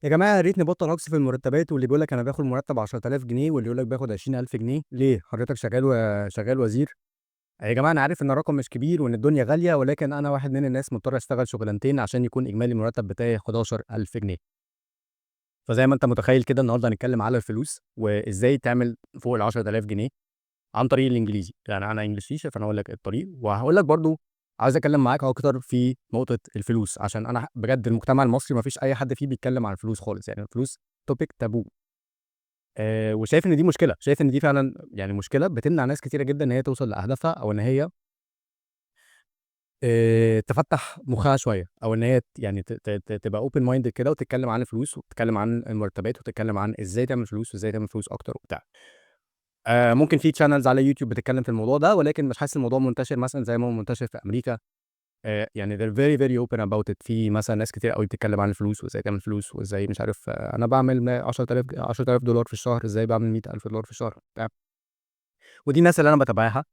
يا جماعة يا ريت نبطّل هجص في المرتبات، واللي بيقول لك أنا باخد مرتب 10.000 جنيه، واللي يقول لك باخد 20.000 جنيه، ليه؟ حضرتك شغال شغال وزير؟ يا جماعة أنا عارف إن الرقم مش كبير وإن الدنيا غالية، ولكن أنا واحد من الناس مضطر أشتغل شغلانتين عشان يكون إجمالي المرتب بتاعي 11.000 جنيه. فزي ما أنت متخيل كده النهارده هنتكلم على الفلوس، وإزاي تعمل فوق ال10.000 جنيه عن طريق الإنجليزي. يعني أنا English teacher، فأنا هاقول لك الطريق، وهاقول لك برضه عايز أتكلم معاك أكتر في نقطة الفلوس، عشان أنا بجد المجتمع المصري ما فيش أي حد فيه بيتكلم عن الفلوس خالص، يعني الفلوس topic taboo. وشايف إن دي مشكلة، شايف إن دي فعلًا يعني مشكلة بتمنع ناس كتيرة جدًا إن هي توصل لأهدافها، أو إن هي تفتح مخها شوية، أو إن هي يعني ت ت ت تبقى open minded كده وتتكلم عن الفلوس، وتتكلم عن المرتبات، وتتكلم عن إزاي تعمل فلوس، وإزاي تعمل فلوس أكتر وبتاع. ممكن في channels على يوتيوب بتتكلم في الموضوع ده، ولكن مش حاسس الموضوع منتشر مثلًا زي ما هو منتشر في أمريكا. يعني they're very very open about it. في مثلًا ناس كتير أوي بتتكلم عن الفلوس، وإزاي تعمل فلوس، وإزاي مش عارف أنا باعمل 10000 دولار في الشهر، إزاي باعمل 100.000 دولار في الشهر بتاع. ودي الناس اللي أنا باتابعها،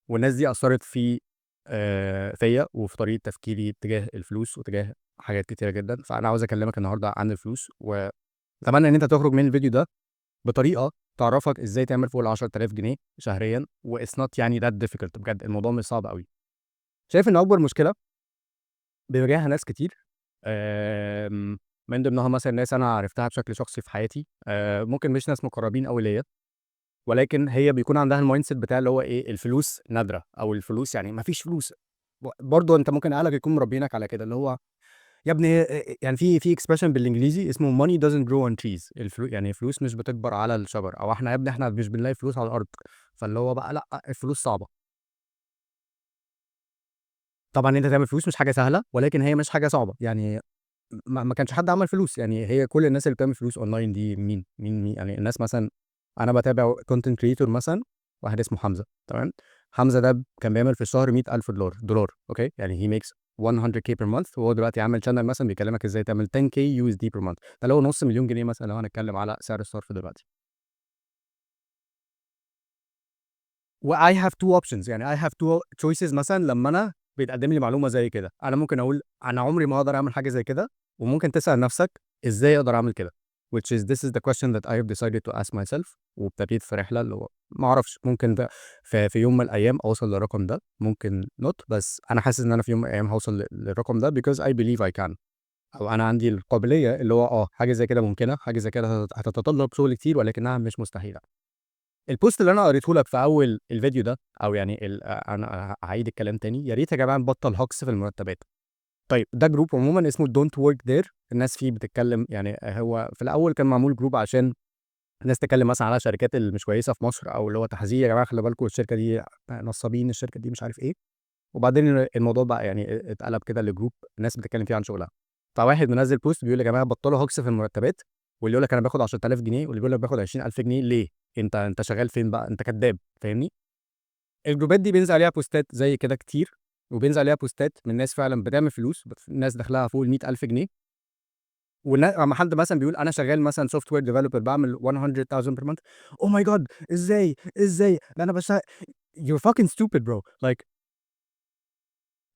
والناس دي أثّرت فيّا وفي طريقة تفكيري تجاه الفلوس وتجاه حاجات كتيرة جدًا. فأنا عاوز أكلمك النهارده عن الفلوس، وأتمنى إن أنت تخرج من الفيديو ده بطريقة تعرفك إزاي تعمل فوق ال10.000 جنيه شهريًا، وit's not يعني that difficult، بجد الموضوع مش صعب أوي. شايف إن أكبر مشكلة بيواجهها ناس كتير، من ضمنها مثلًا ناس أنا عرفتها بشكل شخصي في حياتي، ممكن مش ناس مقربين أوي ليّا، ولكن هي بيكون عندها الmindset بتاع اللي هو إيه، الفلوس نادرة، أو الفلوس يعني ما فيش فلوس. برضه أنت ممكن أهلك يكونوا مربينك على كده، اللي هو يا ابني يعني في expression بالإنجليزي اسمه money doesn't grow on trees، يعني الفلوس مش بتكبر على الشجر، أو إحنا يا ابني إحنا مش بنلاقي فلوس على الأرض، فاللي هو بقى لأ الفلوس صعبة. طبعًا إن أنت تعمل فلوس مش حاجة سهلة، ولكن هي مش حاجة صعبة، يعني ما كانش حد عمل فلوس، يعني هي كل الناس اللي بتعمل فلوس online دي مين؟ مين مين؟ يعني الناس مثلًا أنا باتابع content creator مثلًا واحد اسمه حمزة، تمام؟ حمزة ده كان بيعمل في الشهر 100.000 دولار، okay؟ يعني he makes 100K per month، وهو دلوقتي عامل channel مثلًا بيكلمك إزاي تعمل 10K USD per month، ده اللي هو نص مليون جنيه مثلًا لو هنتكلم على سعر الصرف دلوقتي. و I have two options، يعني I have two choices مثلًا لما أنا بيتقدم لي معلومة زي كده، أنا ممكن أقول أنا عمري ما هاقدر أعمل حاجة زي كده، وممكن تسأل نفسك إزاي أقدر أعمل كده، which is this is the question that I have decided to ask myself، وابتديت في رحلة اللي هو ما أعرفش ممكن ده في يوم من الأيام أوصل للرقم ده، ممكن not، بس أنا حاسس إن أنا في يوم من الأيام هاوصل للرقم ده because I believe I can، أو أنا عندي القابلية اللي هو حاجة زي كده ممكنة، حاجة زي كده هتتطلب شغل كتير ولكنها مش مستحيلة. ال post اللي أنا قريته لك في أول الفيديو ده، أو يعني أنا هاعيد الكلام تاني، يا ريت يا جماعة نبطل هجص في المرتبات. طيب ده group عمومًا اسمه don't work there، الناس فيه بتتكلم، يعني هو في الأول كان معمول group عشان الناس تتكلم مثلًا على الشركات اللي مش كويسة في مصر، أو اللي هو تحذير يا جماعة خلي بالكم الشركة دي نصابين، الشركة دي مش عارف إيه. وبعدين الموضوع بقى يعني اتقلب كده ل group الناس بتتكلم فيه عن شغلها. فواحد منزل post بيقول يا جماعة بطلوا هجص في المرتبات، واللي يقول لك أنا باخد 10.000 جنيه، واللي بيقول لك باخد 20.000 جنيه، ليه؟ أنت شغال فين بقى؟ أنت كداب، فاهمني؟ الجروبات دي بينزل عليها بوستات زي كده كتير، وبينزل عليها بوستات من ناس فعلًا بتعمل فلوس، ناس دخلها فوق ال100.000 جنيه. لما حد مثلًا بيقول أنا شغال مثلًا software developer باعمل 100,000 per month، oh my god إزاي؟ إزاي؟ ده أنا باشتغل. you're fucking stupid bro، like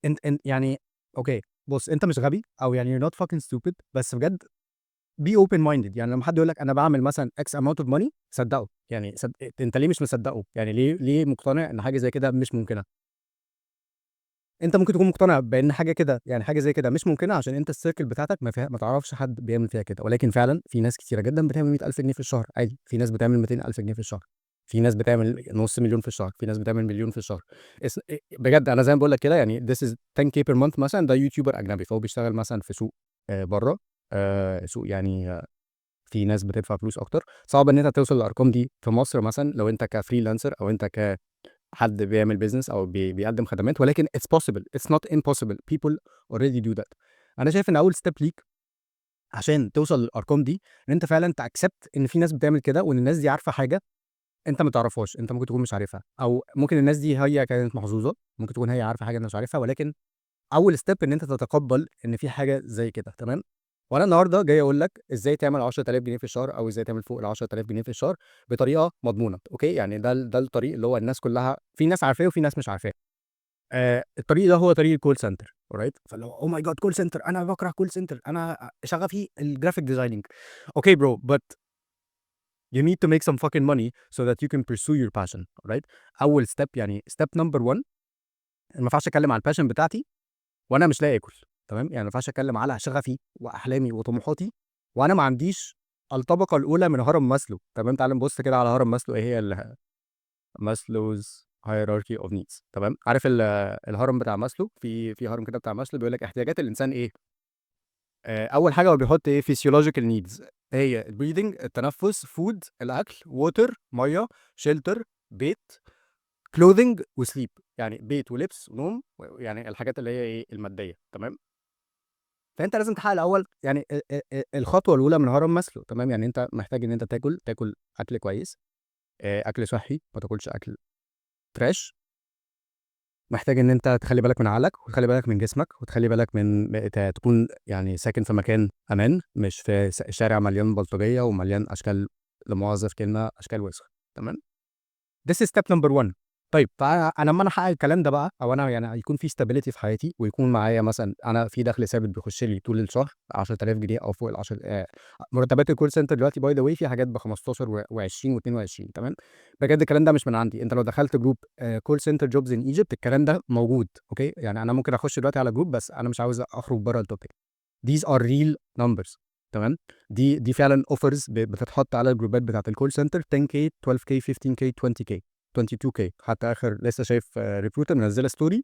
أنت يعني okay بُص أنت مش غبي، أو يعني you're not fucking stupid، بس بجد be open minded. يعني لما حد يقول لك أنا باعمل مثلًا X amount of money صدقه، يعني أنت ليه مش مصدقه؟ يعني ليه مقتنع إن حاجة زي كده مش ممكنة؟ أنت ممكن تكون مقتنع بإن حاجة كده، يعني حاجة زي كده مش ممكنة عشان أنت الcircle بتاعتك ما فيها، ما تعرفش حد بيعمل فيها كده، ولكن فعلًا في ناس كتيرة جدًا بتعمل 100.000 جنيه في الشهر عادي، في ناس بتعمل 200.000 جنيه في الشهر، في ناس بتعمل نص مليون في الشهر، في ناس بتعمل مليون في الشهر. بجد أنا زي ما باقول لك كده، يعني this is 10K per month مثلًا، ده يوتيوبر أجنبي، فهو بيشتغل مثلًا في سوق برّه، سوق يعني في ناس بتدفع فلوس أكتر، صعب إن أنت توصل للأرقام دي في مصر مثلًا لو أنت كfreelancer أو أنت كحد بيعمل business أو بيقدم خدمات، ولكن it's possible، it's not impossible، people already do that. أنا شايف إن أول step ليك عشان توصل للأرقام دي، إن أنت فعلًا تaccept إن في ناس بتعمل كده، وإن الناس دي عارفة حاجة أنت ما تعرفهاش، أنت ممكن تكون مش عارفها، أو ممكن الناس دي هي كانت محظوظة، ممكن تكون هي عارفة حاجة أنت مش عارفها، ولكن أول step إن أنت تتقبل إن في حاجة زي كده، تمام؟ وأنا النهارده جاي أقول لك إزاي تعمل 10.000 جنيه في الشهر، أو إزاي تعمل فوق ال10.000 جنيه في الشهر بطريقة مضمونة، okay؟ يعني ده الطريق اللي هو الناس كلها في ناس عارفاه وفي ناس مش عارفاه. الطريق ده هو طريق ال call center، alright؟ فاللي هو oh my god، call center، انا بكره call center، انا شغفي ال graphic designing. okay bro، but you need to make some fucking money so that you can pursue your passion، right؟ اول step، يعني step number 1، ما ينفعش اتكلم على ال passion بتاعتي وانا مش لاقي اكل، تمام؟ يعني ما ينفعش اتكلم على شغفي واحلامي وطموحاتي وانا ما عنديش الطبقة الاولى من هرم ماسلو، تمام؟ تعال نبص كده على هرم ماسلو. ايه هي Maslow's hierarchy of needs؟ تمام؟ عارف الهرم بتاع ماسلو؟ في هرم كده بتاع ماسلو بيقول لك احتياجات الانسان ايه. اول حاجة هو بيحط ايه؟ physiological needs، هي ال breathing التنفس، food الاكل، water ميه، shelter بيت، clothing و sleep، يعني بيت ولبس ونوم، يعني الحاجات اللي هي ايه؟ الماديه، تمام؟ فانت لازم تحقق الاول يعني الخطوة الاولى من هرم ماسلو، تمام؟ يعني انت محتاج ان انت تاكل اكل كويس، اكل صحي، ما تاكلش اكل trash. محتاج ان انت تخلي بالك من عقلك وتخلي بالك من جسمك وتخلي بالك من تكون يعني ساكن في مكان امان، مش في شارع مليان بلطجيه ومليان اشكال، لا مؤاخذة في كلمه، اشكال وسخه، تمام؟ This is step number one. طيب، فانا لما انا احقق الكلام ده بقى، او انا يعني يكون في stability في حياتي ويكون معايا مثلا انا في دخل ثابت بيخش لي طول الشهر 10,000 جنيه او فوق ال 10. مرتبات ال call center دلوقتي by the way في حاجات ب 15 و20 و22، تمام؟ بجد الكلام ده مش من عندي، انت لو دخلت group call center jobs in Egypt الكلام ده موجود، okay؟ يعني انا ممكن اخش دلوقتي على group، بس انا مش عاوز اخرج بره ال topic. these are real numbers، تمام؟ دي فعلا offers بتتحط على الجروبات بتاعت ال call center، 10k، 12k، 15k، 20k، 22k. حتى اخر لسه شايف recruiter منزله story،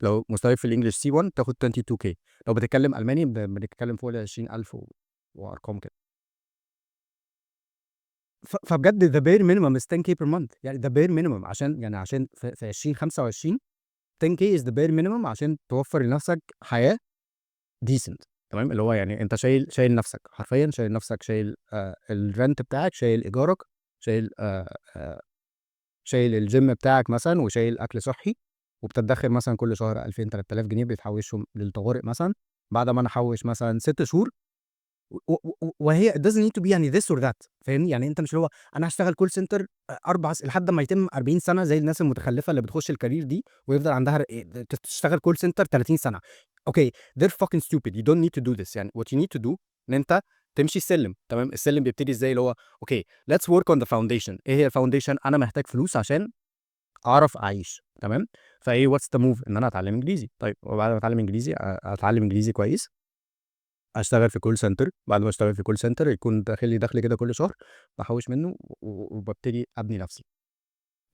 لو مستواك في ال English C1 تاخد 22k، لو بتتكلم الماني بنتكلم فوق ال 20,000 وارقام كده. فبجد the bare minimum is 10k per month، يعني the bare minimum عشان يعني عشان في 2025 10k is the bare minimum عشان توفر لنفسك حياة decent، تمام؟ اللي هو يعني انت شايل نفسك، حرفيا شايل نفسك، شايل ال rent بتاعك، شايل ايجارك، شايل الجيم بتاعك مثلا، وشايل اكل صحي، وبتدخر مثلا كل شهر 2000 3000 جنيه بتحوشهم للطوارئ مثلا. بعد ما انا احوش مثلا 6 شهور، وهي it doesn't need to be يعني this or that، فاهمني؟ يعني انت مش اللي هو انا هشتغل call center 4 لحد ما يتم 40 سنه، زي الناس المتخلفه اللي بتخش ال career دي ويفضل عندها تشتغل call center 30 سنه. okay، they're fucking stupid، you don't need to do this. يعني what you need to do ان انت تمشي السلم، تمام؟ السلم بيبتدي ازاي؟ اللي هو okay، let's work on the foundation. ايه هي ال foundation؟ انا محتاج فلوس عشان اعرف اعيش، تمام؟ فايه what's the move؟ ان انا اتعلم انجليزي. طيب، وبعد ما اتعلم انجليزي، اتعلم انجليزي كويس، اشتغل في call center. بعد ما اشتغل في call center يكون داخل لي دخل كده كل شهر بحوش منه وببتدي ابني نفسي.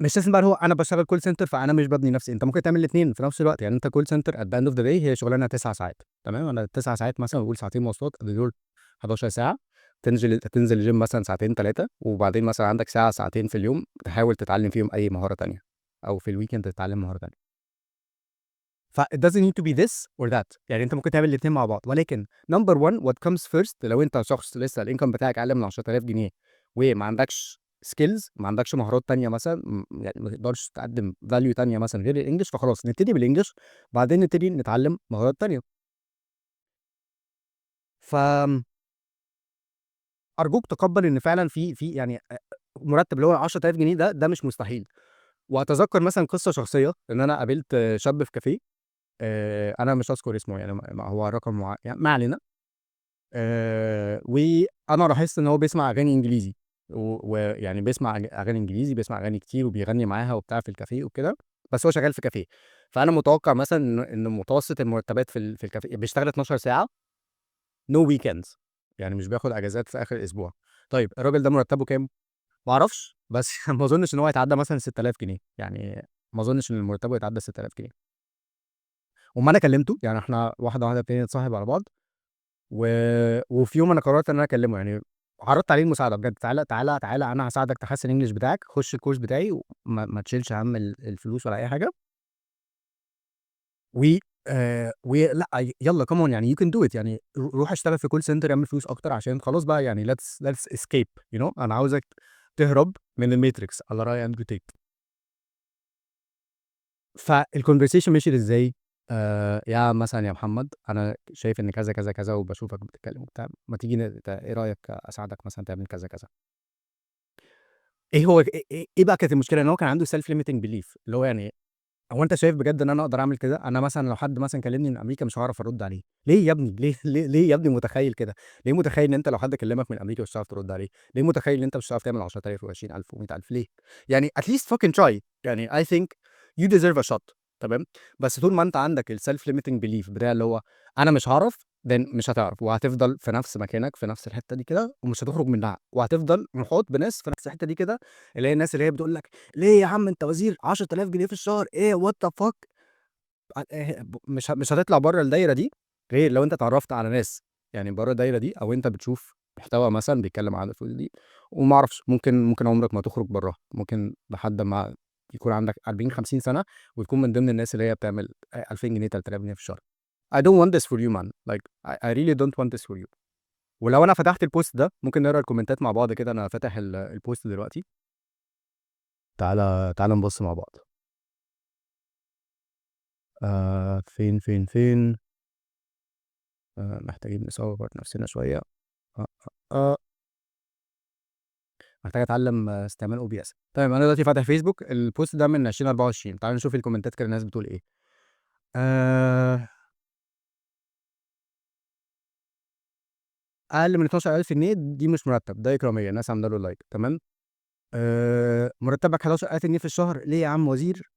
مش لازم بقى اللي هو انا بشتغل call center فانا مش ببني نفسي، انت ممكن تعمل الاثنين في نفس الوقت. يعني انت call center at the end of the day هي شغلانة 9 ساعات، تمام؟ انا 9 ساعات مثلا، بقول ساعتين مواصلات، ادي دول 11 ساعه. تنزل الجيم مثلا ساعتين ثلاثه، وبعدين مثلا عندك ساعة ساعتين في اليوم تحاول تتعلم فيهم اي مهارة تانية، او في ال weekend تتعلم مهارة تانية. ف it doesn't need to be this or that، يعني انت ممكن تعمل الاثنين مع بعض. ولكن number one، what comes first، لو انت شخص لسه ال income بتاعك اقل من 10,000 جنيه وما عندكش skills، ما عندكش مهارات تانية مثلا، يعني ما تقدرش تقدم value تانية مثلا غير ال English، فخلاص نبتدي بال English، بعدين نبتدي نتعلم مهارات تانية. ف ارجوك تقبل ان فعلا في يعني مرتب اللي هو 10,000 جنيه ده مش مستحيل. واتذكر مثلا قصة شخصيه، ان انا قابلت شاب في كافيه، انا مش هذكر اسمه، يعني ما هو رقم يعني ما علينا، وانا لاحظت ان هو بيسمع اغاني انجليزي، ويعني بيسمع اغاني انجليزي، بيسمع اغاني كتير وبيغني معاها وبتاع في الكافيه وكده، بس هو شغال في كافيه. فانا متوقع مثلا ان متوسط المرتبات في الكافيه، بيشتغل 12 ساعه، no weekends، يعني مش بياخد اجازات في اخر الاسبوع. طيب، الراجل ده مرتبه كام؟ ما اعرفش، بس ما اظنش ان هو يتعدى مثلا 6000 جنيه، يعني ما اظنش ان مرتبه يتعدى 6000 جنيه. وأما انا كلمته، يعني احنا واحدة واحدة ابتدينا نتصاحب على بعض، وفي يوم انا قررت ان انا اكلمه، يعني عرضت عليه المساعدة بجد: تعالى تعالى تعالى، انا هساعدك تحسن ال English بتاعك، خش ال course بتاعي وما ما تشيلش هم الفلوس ولا اي حاجه، و ولأ يلا come on، يعني you can do it، يعني روح اشتغل في call center، اعمل فلوس اكتر، عشان خلاص بقى يعني let's escape، انا عاوزك تهرب من ال matrix على رأي اندرو تيت. فال conversation مشيت ازاي؟ يا مثلا يا محمد، انا شايف ان كذا كذا كذا، وبشوفك بتتكلم وبتاع، ما تيجي ايه رايك اساعدك مثلا تعمل كذا كذا؟ ايه هو ايه بقى كانت المشكله؟ ان هو كان عنده self limiting belief، اللي هو يعني هو أنت شايف بجد إن أنا أقدر أعمل كده؟ أنا مثلًا لو حد مثلًا كلمني من أمريكا مش هاعرف أرُد عليه. ليه يا ابني؟ ليه ليه ليه يا ابني متخيل كده؟ ليه متخيل إن أنت لو حد كلمك من أمريكا مش هتعرف ترُد عليه؟ ليه متخيل إن أنت مش هتعرف تعمل 10.000 و20.000 و100.000 ليه؟ يعني at least fucking try. يعني I think you deserve a shot، تمام؟ بس طول ما أنت عندك الself limiting belief بتاع اللي هو أنا مش هاعرف، then مش هتعرف، وهتفضل في نفس مكانك في نفس الحتة دي كده ومش هتخرج منها، وهتفضل محاط بناس في نفس الحتة دي كده، اللي هي الناس اللي هي بتقول لك: "ليه يا عم أنت وزير 10.000 جنيه في الشهر إيه what the fuck؟" مش هتطلع برّه الدايرة دي غير لو أنت اتعرّفت على ناس يعني برّه الدايرة دي، أو أنت بتشوف محتوى مثلًا بيتكلم عن الفلوس دي، وما أعرفش، ممكن عمرك ما تخرج براها، ممكن لحد ما يكون عندك 40، 50 سنة وتكون من ضمن الناس اللي هي بتعمل 2000 جنيه، 3000 جنيه في الشهر. I don't want this for you man، like I really don't want this for you. ولو أنا فتحت الpost ده ممكن نقرا الكومنتات مع بعض كده، أنا فاتح الpost دلوقتي. تعالَ تعالَ نبُص مع بعض. فين، فين، فين؟ محتاجين نصوّر نفسنا شوية. محتاج أتعلم استعمال OBS. تمام، أنا دلوقتي فاتح فيسبوك، الpost ده من 2024. تعالَ نشوف الكومنتات كده الناس بتقول إيه. أقل من 12.000 جنيه دي مش مرتب، ده إكرامية، الناس عاملة له like، تمام؟ مرتبك 11.000 جنيه في الشهر ليه يا عم وزير؟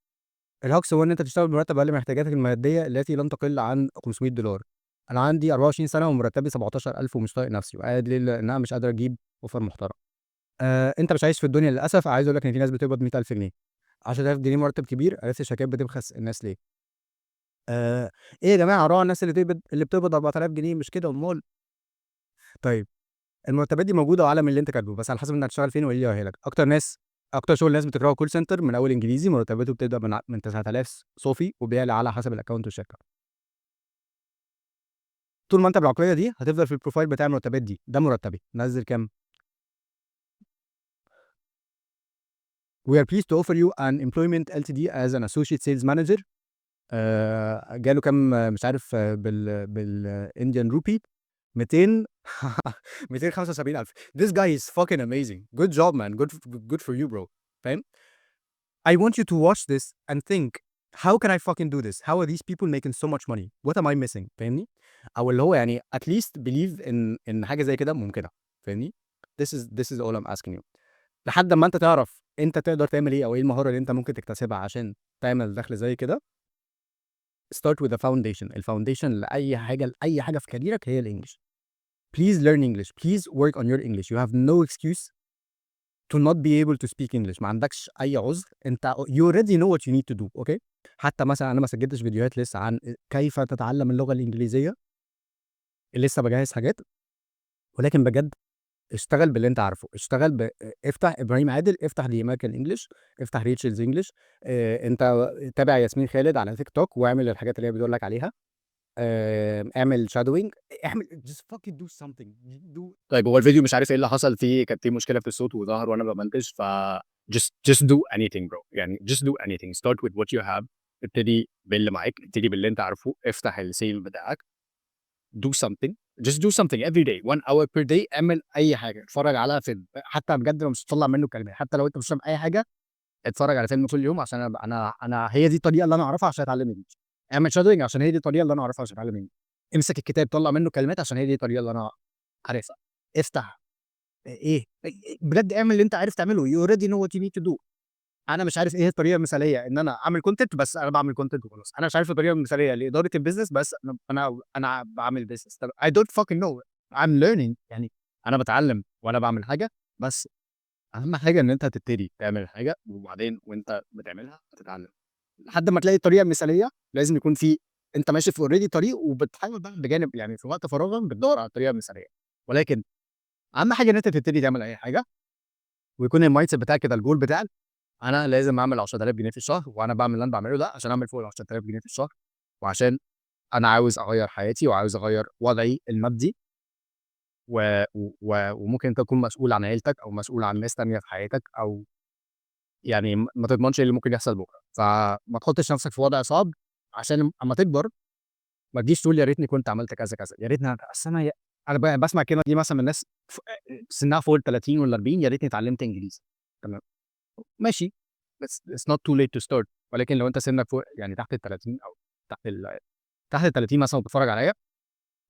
الهجص هو إن أنت تشتغل بمرتب أقل من احتياجاتك المادية التي لن تقل عن $500. أنا عندي 24 سنة ومرتبي 17.000 ومش طايق نفسي وقاعد ليه؟ لإن أنا مش قادر أجيب offer محترم. أنت مش عايش في الدنيا للأسف، عايز أقول لك إن في ناس بتقبض 100.000 جنيه. 10.000 جنيه مرتب كبير، عرفت الشركات بتبخس الناس ليه. إيه يا جماعة راعوا الناس اللي بتقبض 4000 جنيه، مش كده أُمّال؟ طيب المرتبات دي موجودة وأعلى من اللي أنت كاتبه، بس على حسب أنت هتشتغل فين وإيه اللي يؤهلك. أكتر شغل الناس بتكرهه call center من أول إنجليزي، مرتباته بتبدأ من 9000 صافي وبيعلى على حسب الaccount والشركة. طول ما أنت بالعقلية دي هتفضل في الprofile بتاع المرتبات دي، ده مرتبي، نزّل كام؟ We are pleased to offer you an employment LTD as an associate sales manager. جاله كام مش عارف بالIndian rupee 200 275,000. This guy is fucking amazing. Good job man. Good for you bro. فاهم؟ I want you to watch this and think how can I fucking do this؟ How are these people making so much money؟ What am I missing؟ فاهمني؟ أو اللي هو يعني at least believe إن حاجة زي كده ممكنة، فاهمني؟ This is all I'm asking you. لحد أمّا أنت تعرف أنت تقدر تعمل إيه أو إيه المهارة اللي أنت ممكن تكتسبها عشان تعمل دخل زي كده، start with the foundation. الfoundation لأي حاجة في كاريرك هي الEnglish. Please learn English. Please work on your English. You have no excuse to not be able to speak English. ما عندكش أي عذر، أنت you already know what you need to do، okay؟ حتى مثلًا أنا ما سجلتش فيديوهات لسه عن كيف تتعلم اللغة الإنجليزية. لسه باجهز حاجات، ولكن بجد اشتغل باللي أنت عارفه، اشتغل ب افتح إبراهيم عادل، افتح The American English، افتح Rachel's English، أنت تابع ياسمين خالد على تيك توك واعمل الحاجات اللي هي بتقول لك عليها. اعمل shadowing، اعمل just fucking do something، do. طيب هو الفيديو مش عارف إيه اللي حصل فيه، كانت في مشكلة في الصوت وظهر وأنا بامنتج، ف just do anything bro، يعني just do anything، start with what you have. ابتدي باللي معاك، ابتدي باللي أنت عارفه، افتح الsale بتاعك، do something، just do something every day، 1 hour per day. اعمل أي حاجة، اتفرج على فيلم، حتى بجد لو مش هتطلّع منه كلمات، حتى لو أنت مش فاهم أي حاجة، اتفرج على فيلم كل يوم عشان أنا هي دي الطريقة اللي أنا أعرفها عشان أتعلم English. اعمل shadowing عشان هي دي الطريقة اللي أنا أعرفها عشان أتعلم English. امسك الكتاب طلّع منه كلمات عشان هي دي الطريقة اللي أنا عارفها. افتح إيه، بجد اعمل اللي أنت عارف تعمله، you already know what you need to do. أنا مش عارف إيه هي الطريقة المثالية إن أنا أعمل content، بس أنا باعمل content وخلاص. أنا مش عارف الطريقة المثالية لإدارة الbusiness، بس أنا باعمل business. طب I don't fucking know، I'm learning، يعني أنا باتعلم وأنا باعمل حاجة، بس أهم حاجة إن أنت تبتدي تعمل الحاجة، وبعدين وأنت بتعملها هتتعلم. لحد ما تلاقي الطريقة المثالية، لازم يكون في أنت ماشي في already طريق وبتحاول بقى بجانب، يعني في وقت فراغك بتدوّر على الطريقة المثالية، ولكن أهم حاجة إن أنت تبتدي تعمل أي حاجة، ويكون الmindset بتاعك كده، الgoal بتاعك أنا لازم أعمل 10.000 جنيه في الشهر، وأنا باعمل اللي أنا باعمله ده عشان أعمل فوق ال10.000 جنيه في الشهر، وعشان أنا عاوز أغيّر حياتي وعاوز أغيّر وضعي المادي. و و وممكن أنت تكون مسؤول عن عيلتك أو مسؤول عن ناس تانية في حياتك، أو يعني ما تضمنش إيه اللي ممكن يحصل بكرة، فما تحطش نفسك في وضع صعب عشان أمّا تكبر ما تجيش تقول يا ريتني كنت عملت كذا، كذا، يا ريتني أصل أنا باسمع الكلمة دي مثلًا من ناس سنها فوق ال30 وال40، يا ريتني اتعلمت إنجليزي، تمام، ماشي، بس it's not too late to start. ولكن لو أنت سنك فوق، يعني تحت ال30 أو تحت ال30 مثلًا وبتتفرج عليَّ،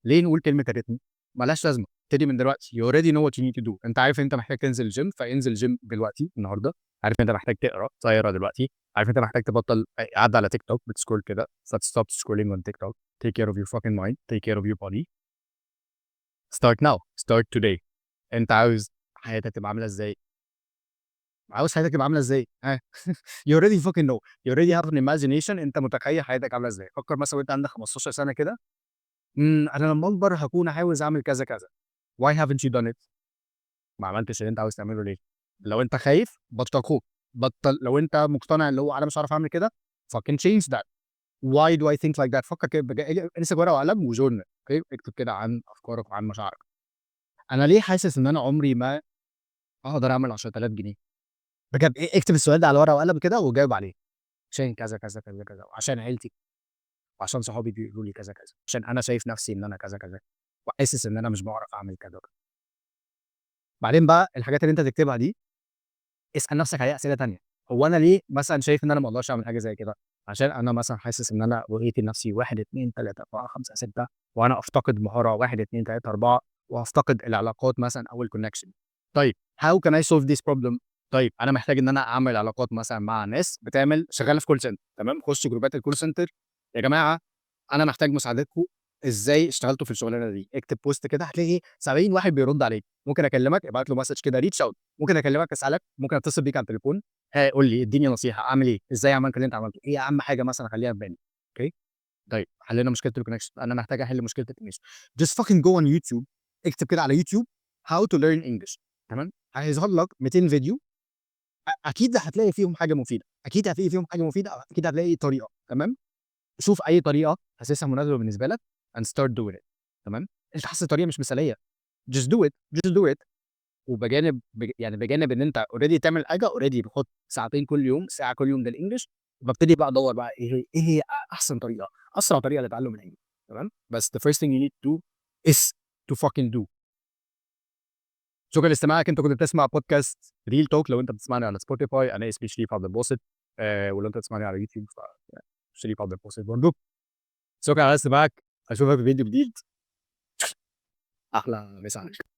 ليه نقول كلمة يا ريتني؟ ما لهاش لازمة. ابتدي من دلوقتي، you already know what you need to do. أنت عارف إن أنت محتاج تنزل الgym، فانزل gym دلوقتي النهارده. عارف إن أنت محتاج تقرا، فاقرا دلوقتي. عارف إن أنت محتاج تبطل قعدة على تيك توك بت scroll كده، ف stop scrolling on TikTok. take care of your fucking mind، take care of your body. start now، start today. أنت عاوز حياتك تبقى عاملة إزاي؟ عاوز حياتك تبقى عاملة إزاي؟ ها؟ you already fucking know، you already have an imagination. أنت متخيل حياتك عاملة إزاي. فكر مثلًا وأنت عندك 15 سنة كده، أنا لمّا أكبر هاكون عاوز أعمل كذا كذا. why haven't you done it؟ ما عملتش اللي أنت عاوز تعمله ليه؟ لو أنت خايف بطل خوف، بطل. لو أنت مقتنع اللي هو أنا مش هاعرف أعمل كده، fucking change that. why do I think like that؟ فكر كده، امسك ورقة وقلم و journal، okay، اكتب كده عن أفكارك وعن مشاعرك. أنا ليه حاسس إن أنا عمري ما هاقدر أعمل 10,000 جنيه؟ بجد اكتب السؤال ده على ورقة وقلم كده وجاوب عليه. عشان كذا كذا كذا كذا، وعشان عيلتي، وعشان صحابي بيقولوا لي كذا كذا، عشان أنا شايف نفسي إن أنا كذا كذا، وحاسس إن أنا مش باعرف أعمل كذا وكذا. بعدين بقى الحاجات اللي أنت تكتبها دي اسأل نفسك عليها أسئلة تانية. هو أنا ليه مثلًا شايف إن أنا ما أقدرش أعمل حاجة زي كده؟ عشان أنا مثلًا حاسس إن أنا رؤيتي لنفسي 1، 2، 3، 4، 5، 6، وأنا أفتقد مهارة 1، 2، 3، 4، وأفتقد العلاقات مثلًا أو الconnection. طيب، how can I solve this problem؟ طيب، أنا محتاج إن أنا أعمل علاقات مثلًا مع ناس بتعمل شغالة في call center، تمام؟ خش جروبات الcall center: يا جماعة، أنا محتاج مساعدتكم، إزاي اشتغلتوا في الشغلانة دي؟ اكتب post كده، هتلاقي 70 واحد بيرد عليك. ممكن أكلمك؟ ابعت له message كده، reach out: ممكن أكلمك أسألك؟ ممكن أتصل بيك على التليفون؟ ها، قُل لي، اديني نصيحة، أعمل إيه؟ إزاي عملت اللي أنت عملته؟ إيه أهم حاجة مثلًا أخليها في بالي؟ okay؟ طيب، حلينا مشكلة الconnection، أنا محتاج أحل مشكلة الEnglish. just fucking go on YouTube، اكتب كده على يوتيوب how to learn English، تمام؟ هيظهر لك 200 فيديو، أكيد هتلاقي فيهم حاجة مفيدة، أكيد هتلاقي فيهم حاجة مفيدة أو أكيد هتلاقي طريقة، تمام؟ شوف أي طريقة حاسسها مناسبة بالنسبة لك and start doing it، تمام؟ أنت حاسس الطريقة مش مثالية، just do it، just do it. وبجانب بج يعني بجانب إن أنت already تعمل حاجة، already باحط ساعتين كل يوم، ساعة كل يوم للEnglish، وبابتدي بقى أدوّر بقى إيه هي أحسن طريقة، أسرع طريقة لتعلم الEnglish، تمام؟ بس the first thing you need to do is to fucking do. شكرًا لاستماعك، أنت كنت بتسمع podcast real talk. لو أنت بتسمعني على Spotify، أنا اسمي شريف عبد الباسط، ولو أنت بتسمعني على يوتيوب شريف عبد الباسط برضه. شكرًا على استماعك، أشوفك في فيديو جديد. أحلى مسا عليك.